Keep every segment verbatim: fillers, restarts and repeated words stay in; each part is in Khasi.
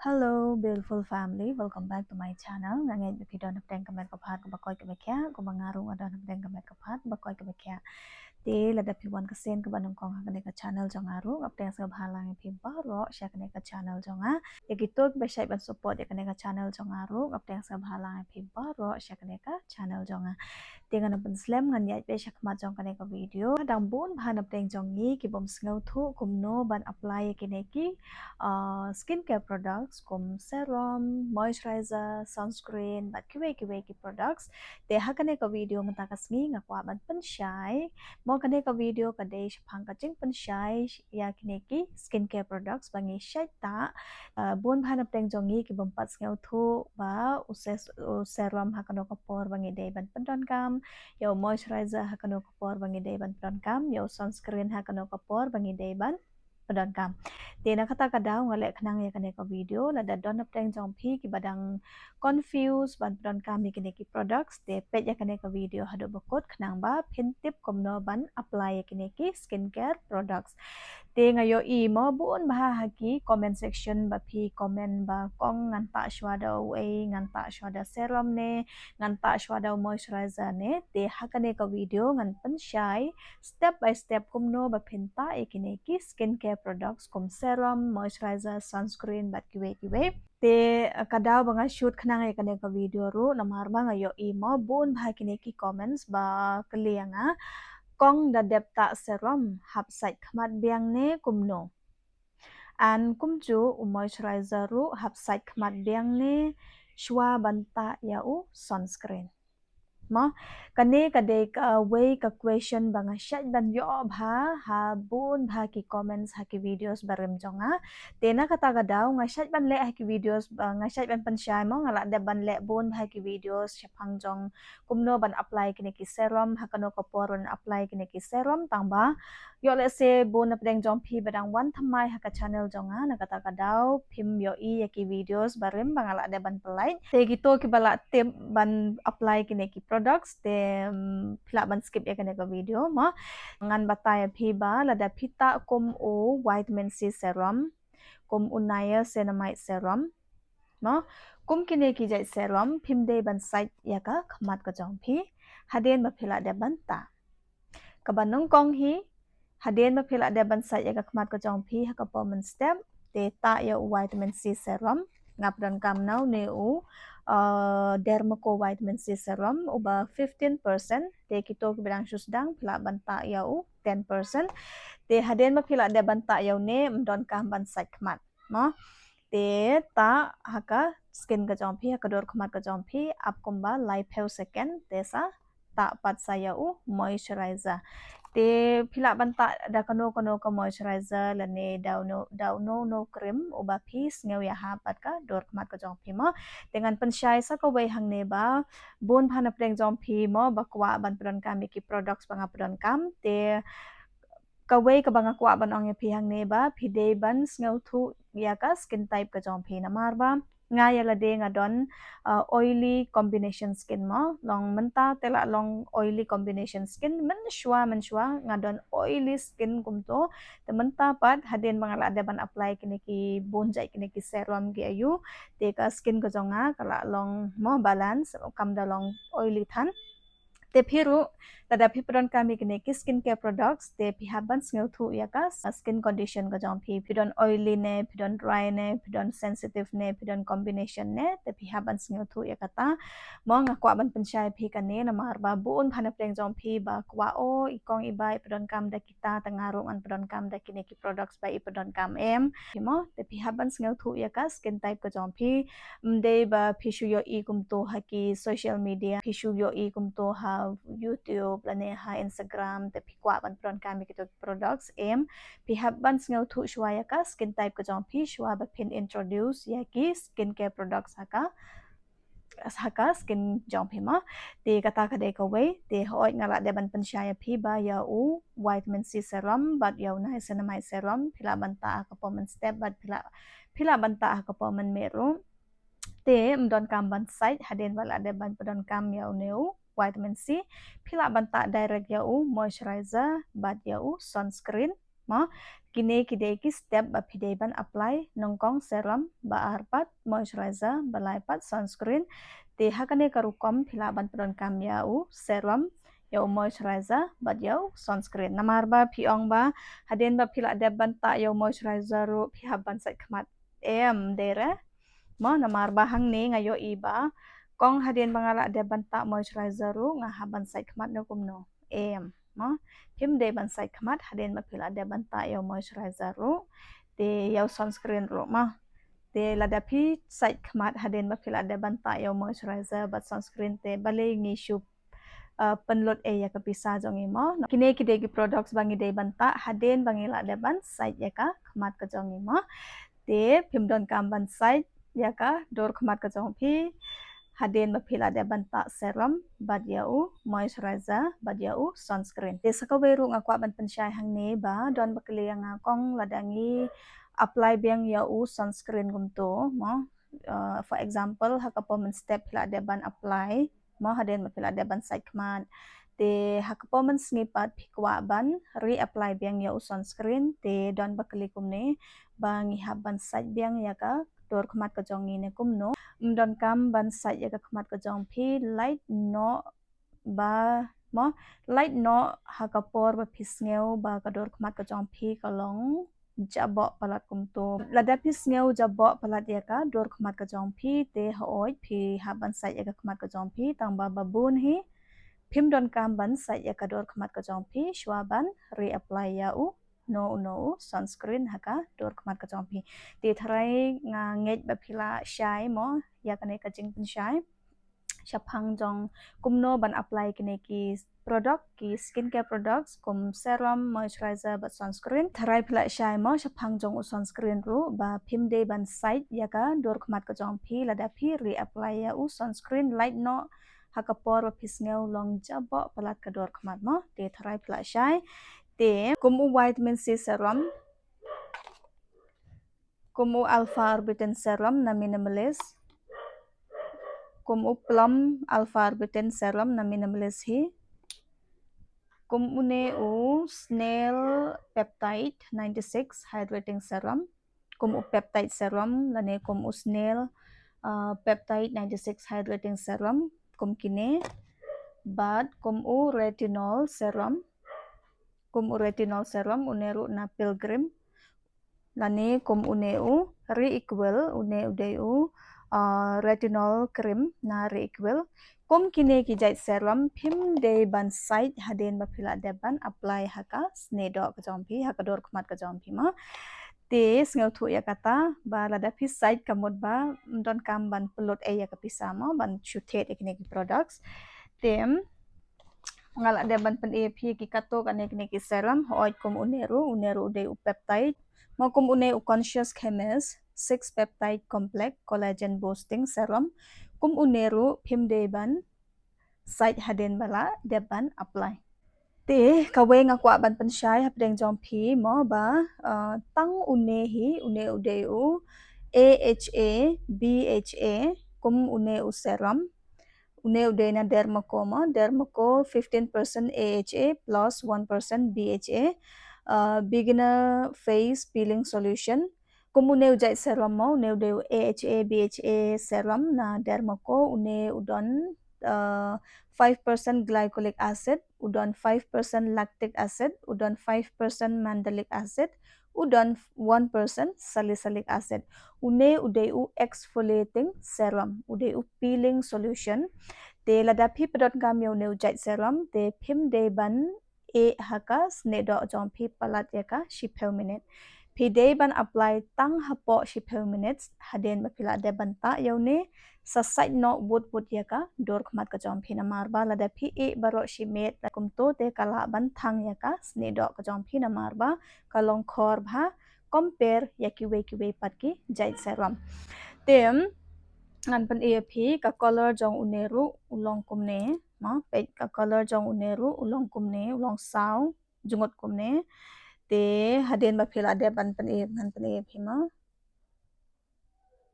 Hello, beautiful family. Welcome back to my channel. Nga ngeit ba phi don hapdeng ka met ka phad kaba koit kaba khiah, kumba nga ruh nga don hapdeng ka met ka phad kaba koit kaba khiah. Te lada phi wan ka sien kaba nyngkong ha kane ka channel jong nga ruh, nga pdiang sngewbha lang ïa phi baroh sha kane ka channel jong nga. Ïa kito kiba shait ban support ïa kane ka channel jong nga ruh, nga pdiang sngewbha lang ïa phi baroh sha kane ka channel jong nga. Te ngan ym pynslem, ngan ïaid beit sha khmat jong kane ka video. Dang bun bha na pdeng jong ngi ki bym sngewthuh kumno ban apply ïa kine ki, uh, skincare products kum serum, moisturizer, sunscreen bad kiwei kiwei ki products. Te ha kane ka video mynta ka sngi nga kwah ban pynshai. Mo, kane ka video ka dei shaphang ka jingpynshai ïa kine ki skincare products ba ngi shait tah. Uh, bun bha na pdeng jong ngi ki bym pat sngewthuh ba u se-, u serum ha kano ka por ba ngi dei ban pyndonkam, ïa u moisturizer ha kano ka por ba ngi dei ban pyndonkam, ïa u sunscreen ha kano ka por ba ngi dei ban pyndonkam. Te na kata ka daw nga leh khnang ïa kane ka video, lada don na pdeng jong phi kiba dang confuse ban pyndonkam ïa kine ki products, te peit ïa kane ka video haduh ba kut khnang ba phin tip kumno ban apply ïa kine ki skincare products. Te nga ïohi mo bun bha ha ki comment section ba phi comment ba, "Kong, ngan tah shuwa da uei, ngan tah shuwa da serum ne, ngan tah shuwa da u moisturizer ne." Te ha kane ka video ngan pynshai step by step kumno ba phin tah ïa kine ki skincare products kum serum, moisturizer, sunscreen bad kiwei kiwei. Te, eh, ka daw ba nga shoot khnang ïa kane ka video ruh namar ba nga ïohi mo bun bha kine ki comments ba kylli ïa nga, "Kong, da dep tah serum hap sait khmat biang ne kumno? An kumjuh u moisturizer ruh hap sait khmat biang ne shuwa ban tah ïa u sunscreen?" Mo, kane ka dei kawei ka question ba nga shait ban ïoh bha ha bun bha ki comments ha ki videos barim jong nga. Te na kata ka daw nga shait ban leh ha ki videos ba nga shait ban pynshai mo, nga lah dep ban leh bun bha ki videos shaphang jong kumno ban apply kine ki serum, ha kano ka por ban apply kine ki serum, tang ba ïoh lehse bun na pdeng jong phi ba dang wan thymmai ha ka channel jong nga, na kata ka daw phim ïohi ïa ki videos barim ba nga lah dep ban pynlait. Te kito kiba lah tip ban apply kine ki products te, mm, phi lah ban skip ïa kane ka video mo. Ngan batai ïa phi ba lada phi tah kum u vitamin C serum, kum u niacinamide serum mo, kum kine ki jait serum phim dei ban sait ïa ka khmat ka jong phi hadien ba phi lah dep ban tah. Kaba nyngkong hi, hadien ba phi lah dep ban sait ïa ka khmat ka jong phi ha ka por mynstep, te tah ïa u vitamin C serum. Nga pyndonkam na une u, uh, Dermaco vitamin C serum uba fifteen percent, te kito kiba dang shu sdang phi lah ban tah ïa u ten percent. Te hadien ba phi lah dep ban tah ïa une, ym donkam ban sait khmat mo. Te tah ha ka skin ka jong phi, ha ka dur khmat ka jong phi ap kumba laiphew second, te sa tah pat sa ïa u moisturizer. Te phi lah ban tah da kano kano ka moisturizer lane da uno, da uno uno cream uba phi sngew ïahap bad ka dur khmat ka jong phi mo. Te ngan pynshai sa kawei hangne ba bun bha na pdeng jong phi mo ba kwah ban pyndonkam ïa ki products ba nga pyndonkam. Te kawei kaba nga kwah ban ong ïa phi hangne ba phi dei ban sngewthuh ïa ka skin type ka jong phi namar ba nga ïa lade nga don, uh, oily combination skin mo. Long mynta te lah long oily combination skin, mynshuwa mynshuwa nga don oily skin kumto. Te mynta pat hadien ba nga lah dep ban apply kine ki bun jait kine ki serum ki ayu, te ka skin ka jong nga ka lah long mo balance, kam da long oily than. Te phi ruh, lada phi pyndonkam ïa kine ki skincare products, te phi hap ban sngewthuh ïa ka skin condition ka jong phi. Phi don oily ne, phi don dry ne, phi don sensitive ne, phi don combination ne, te phi hap ban sngewthuh ïa kata. Mo, nga kwah ban pynshai phi kane namar ba bun bha na pdeng jong phi ba kwah, "O, i kong i bah i pyndonkam da kita, te nga ruh ngan pyndonkam da kine ki products ba i pyndonkam em." Mo, te phi hap ban sngewthuh ïa ka skin type ka jong phi. Ym dei ba phi shu ïohi kumto ha ki social media, phi shu ïohi kumto ha YouTube lane ha Instagram, te phi kwah ban pyndonkam ïa kito ki products em. Phi hap ban sngewthuh shuwa ïa ka skin type ka jong phi shuwa ba phin introduce ïa ki skincare products ha ka, ha ka skin jong phi mo. Te kata ka dei kawei, te hooid nga lah dep ban pynshai ïa phi ba ïa u vitamin C serum bad ïa u niacinamide serum phi lah ban tah ha ka por mynstep bad phi lah, phi lah ban tah ha ka por mynmiet ruh. Te ym donkam ban sait hadien ba lah dep ban pyndonkam ïa une u vitamin C. Phi lah ban tah direct ïa u moisturizer bad ïa u sunscreen mo. Kine ki dei ki step ba phi dei ban apply, nyngkong serum, ba ar pat moisturizer, ba lai pat sunscreen. Te ha kane ka rukom phi lah ban pyndonkam ïa u serum, ïa u moisturizer bad ïa u sunscreen. Namar ba phi ong ba hadien ba phi lah dep ban tah ïa u moisturizer ruh phi hap ban sait khmat, em, dei re. Mo, namar ba hangne nga ïohi ba kong hadien ba nga lah dep ban tah moisturizer ruh nga hap ban sait khmat ne kumno? Em, mo, phim dei ban sait khmat hadien ba phi lah dep ban tah ïa u moisturizer ruh, te ïa u sunscreen ruh, mo. Te lada phi sait khmat hadien ba phi lah dep ban tah ïa u moisturizer bad sunscreen te balei ngi shu uh, pynlut ei ïa ka pisa jong ngi, mo. Kine ki dei ki products ba ngi dei ban tah hadien ba ngi lah dep ban sait ïa ka khmat ka jong ngi, mo. Te phim donkam ban sait ïa ka dur khmat ka jong phi hadien ba phi lah dep ban tah serum bad ïa u moisturizer bad ïa u sunscreen. Te sa kawei ruh nga kwah ban pynshai hangne ba don ba kylli ïa nga kong lada ngi apply biang ïa u sunscreen kumto, mo. Uh, for example, ha ka por mynstep phi lah dep ban apply, mo, hadien ba phi lah dep ban sait khmat. Te ha ka por mynsngi pat phi kwah ban reapply biang ïa u sunscreen, te don ba kylli kumne ba ngi hap ban sait biang ïa ka dur khmat ka jong ngi ne kumno? Ym donkam ban sait ïa ka khmat ka jong phi lait noh ba, mo, lait noh ha ka por ba phi sngew ba ka dur khmat ka jong phi ka long jaboh palat kumto. Lada phi sngew jaboh palat ïa ka dur khmat ka jong phi te hooid phi hap ban sait ïa ka khmat ka jong phi, tang ba ba bun hi phim donkam ban sait ïa ka dur khmat ka jong phi shuwa ban reapply ïa u no u no u sunscreen ha ka dur khmat ka jong phi. Te tharai nga ngeit ba phi lah shai, mo, ïa kane ka jingpynshai shaphang jong kumno ban apply kine ki product, ki skincare products kum serum, moisturizer bad sunscreen. Tharai phi lah shai, mo, shaphang jong u sunscreen ruh ba phim dei ban sait ïa ka dur khmat ka jong phi lada phi reapply ïa u sunscreen lait noh ha ka por ba phi sngew long jaboh palat ka dur khmat, mo. Te tharai phi lah shai. Te kum u vitamin C serum, kum u alpha arbutin serum na Minimalist, kum u plum alpha arbutin serum na Minimalist hi, kum une u snail peptide ninety-six hydrating serum, kum u peptide serum lane kum u snail, uh, peptide ninety-six hydrating serum, kum kine, bad kum u retinol serum, kum u retinol serum une ruh na Pilgrim, lane kum une u Reequal, une u dei u, uh, retinol cream na Reequal. Kum kine ki jait serum phim dei ban sait hadien ba phi lah dep ban apply ha ka snieh doh ka jong phi, ha ka dur khmat ka jong phi, mo. Te sngewthuh ïa kata ba lada phi sait ka mut ba ym donkam ban pynlut ei ïa ka pisa, mo, ban shu thied ïa kine ki products. Te nga lah dep ban pyni ïa phi ki katto katne kine ki serum, hooid kum une ruh, une ruh u dei u peptide, mo, kum une u Conscious Chemist six peptide complex collagen boosting serum, kum une ruh phim dei ban sait hadien ba lah dep ban apply. Te kawei nga kwah ban pynshai hapdeng jong phi, mo, ba, uh, tang une hi, une u dei u A H A B H A, kum une u serum, une u dei na Dermaco, mo, Dermaco fifteen percent A H A plus one percent B H A, uh, beginner phase peeling solution. Kum une u jait serum, mo, une u dei u A H A B H A serum na Dermaco, une u don, uh, five percent glycolic acid, u don five percent lactic acid, u don five percent mandelic acid, u don one percent salicylic acid. Une u dei u exfoliating serum, u dei u peeling solution. Te lada phi pyndonkam ïa une u jait serum te phim dei ban ïeh ha ka snieh doh jong phi palat ïa ka shiphew minit. Phi dei ban apply tang hapoh shiphew minit hadien ba phi lah dep ban tah ïa une, sa sait noh wut wut ïa ka dur khmat ka jong phi, namar ba lada phi ïeh baroh shi miet la kumto te ka lah ban thang ïa ka snieh doh ka jong phi, namar ba ka long khor bha compare ïa kiwei kiwei pat ki jait serum. Te ngan pyni ïa phi ka color jong une ruh u long kumne, mo, peit ka color jong une ruh u long kumne, u long saw jngut kumne. Te hadien ba phi lah dep ban pyni, ngan pyni ïa phi, mo.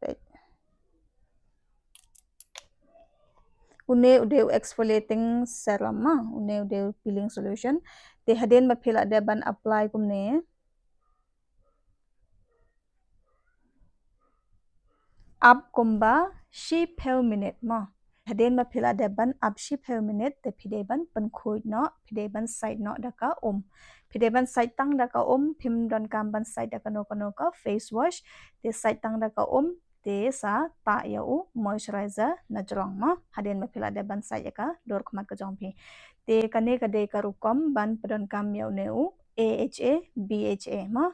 Peit. Une u dei u exfoliating serum, mo, une u dei u peeling solution. Te hadien ba phi lah dep ban apply kumne, Ap kumba shiphew minit mo. Hadien ba phi la dep ban ap shiphew minit te phi dei ban pynkhuid noh, phi dei ban sait noh da ka um. Phi dei ban sait tang da ka um, phim donkam ban sait da kano kano ka face wash, te sait tang da ka um, te sa tah ïa u moisturizer na jrong mo. Hadien ba phi la dep ban sait ïa ka dur khmat ka jong phi. Te kane ka dei ka rukom ban pyndonkam ïa une u A H A B H A mo.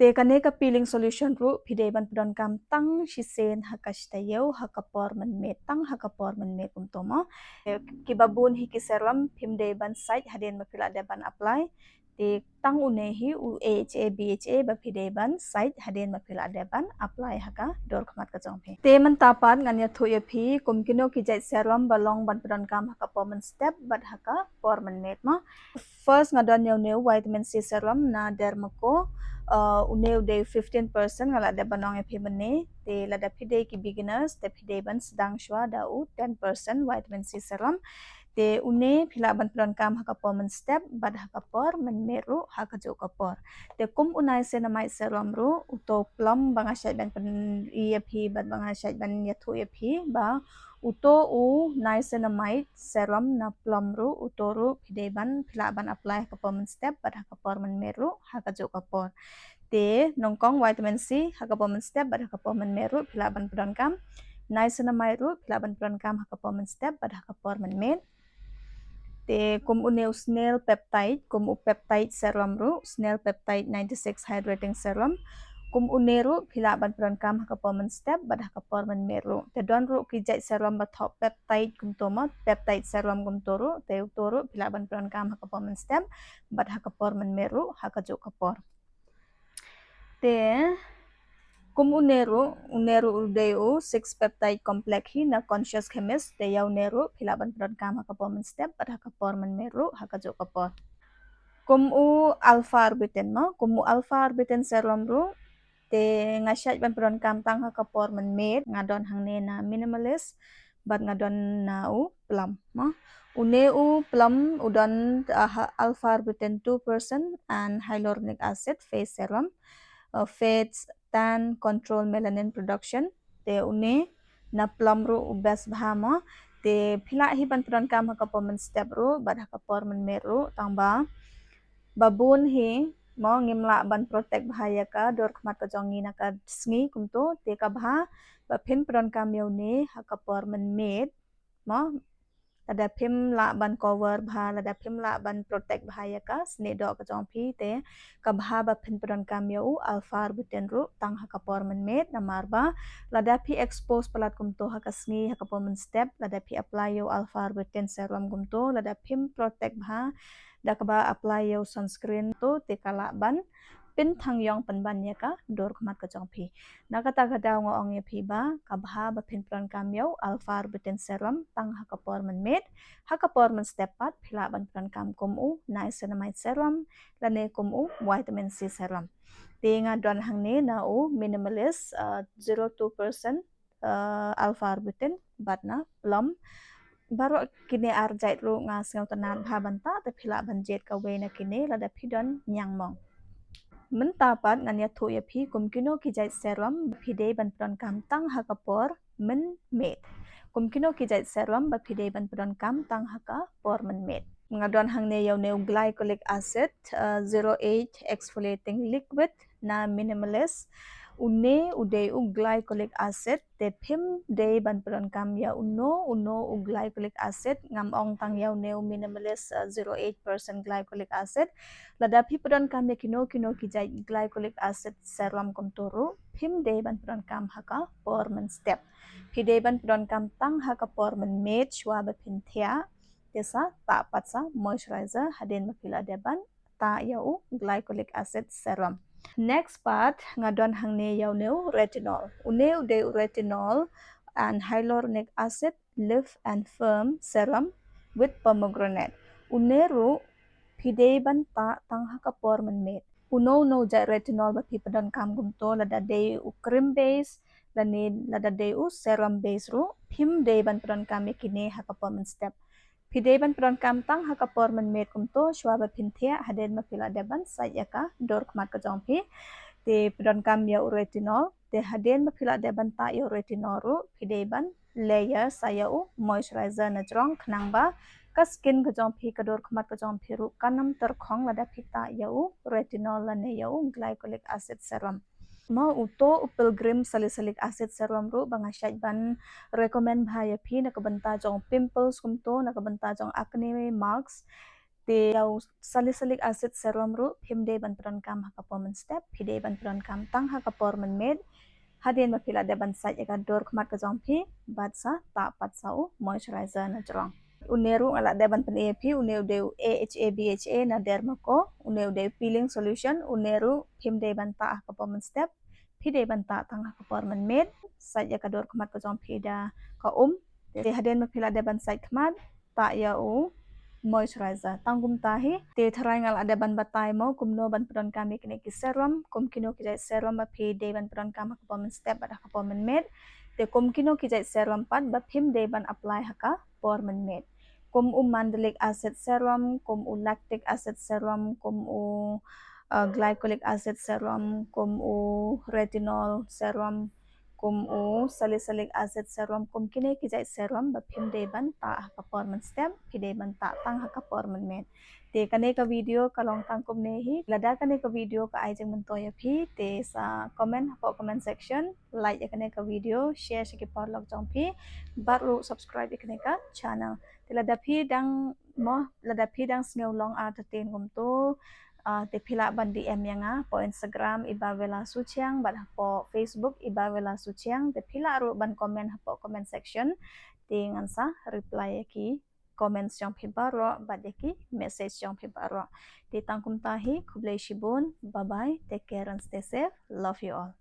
Te kane ka peeling solution ruh phi dei ban pyndonkam tang shisien ha ka shi taïew ha ka por mynmiet, tang ha ka por mynmiet kumto mo. Te kiba bun hi ki serum phim dei ban sait hadien ba phi la dep ban apply. Te tang une hi u A H A B H A ba phi dei ban sait hadien ba phi la dep ban apply ha ka dur khmat ka jong phi. Te mynta pat ngan ïathuh ïa phi kum kino ki jait serum ba long ban pyndonkam ha ka por mynstep bad ha ka por mynmiet mo. First nga don ïa une u vitamin C serum na Dermaco. Uh, une u dei fifteen percent, nga la dep ban ong ïa phi mynne. Te lada phi dei ki beginners te phi dei ban sdang shuwa da u ten percent vitamin C serum. Te une phi lah ban pyndonkam ha ka por mynstep bad ha ka por mynmiet ruh ha kajuh ka por. Te kum u niacinamide serum ruh, uto u plum ba nga shait ban pyni ïa phi bad ba nga shait ban ïathuh ïa phi ba uto u niacinamide serum na plum ruh, uto ruh phi dei ban, phi lah ban apply ha ka por mynstep bad ha ka por mynmiet ruh ha kajuh ka por. Te nyngkong vitamin C ha ka por mynstep bad ha ka por mynmiet ruh phi lah ban pyndonkam. Niacinamide ruh phi lah ban pyndonkam ha ka por mynstep bad ha ka por mynmiet. Te kum une u snail peptide, kum u peptide serum ruh, snail peptide ninety-six hydrating serum. Kum une ruh phi lah ban pyndonkam ha ka por mynstep bad ha ka por mynmiet ruh. Te don ruh ki jait serum ba thoh peptide kumto mo, peptide serum kumto ruh, te uto ruh phi lah ban pyndonkam ha ka por mynstep bad ha ka por mynmiet ruh ha kajuh ka por. Te kum une ruh, une ruh u dei u six peptide complex hi na Conscious Chemist, te ïa une ruh phi lah ban pyndonkam ha ka por mynstep bad ha ka por mynmiet ruh ha kajuh ka por. Kum u alpha arbutin mo, kum u alpha arbutin serum ruh, te nga shait ban pyndonkam tang ha ka por mynmiet, nga don hangne na Minimalist bad nga don na u plum mo. Une u plum u don, uh, ha-, alpha arbutin two percent and hyaluronic acid face serum, uh, fades, tan, control melanin production. Te une na plum ruh u best bha mo. Te phi lah hi ban pyndonkam ha ka por mynstep ruh bad ha ka por mynmiet ruh, tang ba ba bun hi mo ngim lah ban protect bha ïa ka dur khmat ka jong ngi na ka sngi kumto, te ka bha ba phin pyndonkam ïa une ha ka por mynmiet mo. Lada phim lah ban cover bha, lada phim lah ban protect bha ïa ka snieh doh ka jong phi, te ka bha ba phin pyndonkam ïa u alpha arbutin ruh tang ha ka por mynmiet, namar ba lada phi expose palat kumto ha ka sngi ha ka por mynstep, lada phi apply ïa u alpha arbutin serum kumto, lada phim protect bha da kaba apply ïa u sunscreen to, te ka lah ban pynthang ïong pynban ïa ka dur khmat ka jong phi. Na kata ka daw nga ong ïa phi ba ka bha ba phin pyndonkam ïa u alpha arbutin serum tang ha ka por mynmiet, ha ka por mynstep pat phi lah ban pyndonkam kum u niacinamide serum lane kum u vitamin C serum. Te nga don hangne na u Minimalist, uh, zero two percent, uh, alpha arbutin bad na plum. Baroh kine ar jait ruh nga sngewtynnat bha ban tah, te phi lah ban jied kawei na kine lada phi don ñiangmong. Mynta pat ngan ïathuh ïa phi kum kino ki jait serum ba phi dei ban pyndonkam tang ha ka por mynmiet. Kum kino ki jait serum ba phi dei ban pyndonkam tang ha ka por mynmiet. Nga don hangne ïa une u glycolic acid, uh, zero eight exfoliating liquid na Minimalist. Une u dei u glycolic acid, te phim dei ban pyndonkam ïa uno uno u glycolic acid, ngam ong tang ïa une u Minimalist, uh, zero eight percent glycolic acid. Lada phi pyndonkam ïa kino kino ki jait glycolic acid serum kumto ruh, phim dei ban pyndonkam ha ka por mynstep. Phi dei ban pyndonkam tang ha ka por mynmiet shuwa ba phin thiah, te sa tah pat sa moisturizer hadien ba phi la dep ban tah ïa u glycolic acid serum. Next pat nga don hangne ïa une u retinol. Une u dei u retinol and hyaluronic acid lift and firm serum with pomegranate. Une ruh phi dei ban tah tang ha ka por mynmiet. Uno uno u jait retinol ba phi pyndonkam kumto, lada dei u cream base lane lada dei u serum base ruh, phim dei ban pyndonkam ïa kine ha ka por mynstep. Phi dei ban pyndonkam tang ha ka por mynmiet kumto shuwa ba phin thiah hadien ba phi la dep ban sait ïa ka dur khmat ka jong phi. Te pyndonkam ïa u retinol Te hadien ba phi la dep ban tah ïa u retinol ruh, phi dei ban layer sa ïa u moisturizer na jrong khnang ba ka skin ka jong phi, ka dur khmat ka jong phi ruh kan ym tyrkhong lada phi tah ïa u retinol lane ïa u glycolic acid serum. Mo, uto u Pilgrim salicylic acid serum ruh ba nga shait ban recommend bha ïa phi na ka bynta jong pimples kumto, na ka bynta jong acne marks. Te ïa u salicylic acid serum ruh phim dei ban pyndonkam ha ka por mynstep, phi dei ban pyndonkam tang ha ka por mynmiet. Hadien ba phi la dep ban sait ïa ka dur khmat ka jong phi, bad sa tah pat sa u moisturizer na jrong. Une ruh nga la dep ban pyni ïa phi, une u dei u A H A B H A na Dermaco, une u dei u peeling solution, une ruh phim dei ban tah ha ka por mynstep, phi dei ban tah tang ha ka por mynmiet. Sait ïa ka dur khmat ka jong phi da ka um. Te hadien ba phi la dep ban sait khmat, tah ïa u moisturizer. Tang kumta hi, te tharai nga la dep ban batai mo kumno ban pyndonkam ïa kine ki serum, kum kino ki jait serum ba phi dei ban pyndonkam ha ka por mynstep bad ha ka por mynmiet. Te kum kino ki jait serum pat ba phim dei ban apply ha ka por mynmiet. Kum u mandelic acid serum, kum u lactic acid serum, kum u, uh, glycolic acid serum, kum u retinol serum, kum u salicylic acid serum, kum kine ki jait serum ba phim dei ban tah ha ka por mynstep, phi dei ban tah tang ha ka por mynmiet. Te kane ka video ka long tang kumne hi. Lada kane ka video ka ai jingmyntoi ïa phi, te sa comment hapoh comment section, like ïa kane ka video, share sha ki paralok jong phi, bad ruh subscribe ïa kane ka channel. Te lada phi dang mo, lada phi dang sngew long entertain kumto, ah, te phi lah ban D M ïa nga hapoh Instagram Ibavela Suchiang, bad hapoh Facebook Ibavela Suchiang, te phi lah ruh ban comment hapoh comment section, te ngan sa reply ïa ki comments jong phi baroh, bad ïa ki message jong phi baroh. Te tang kumta hi, khublei shibun, bye bye, take care and stay safe, love you all.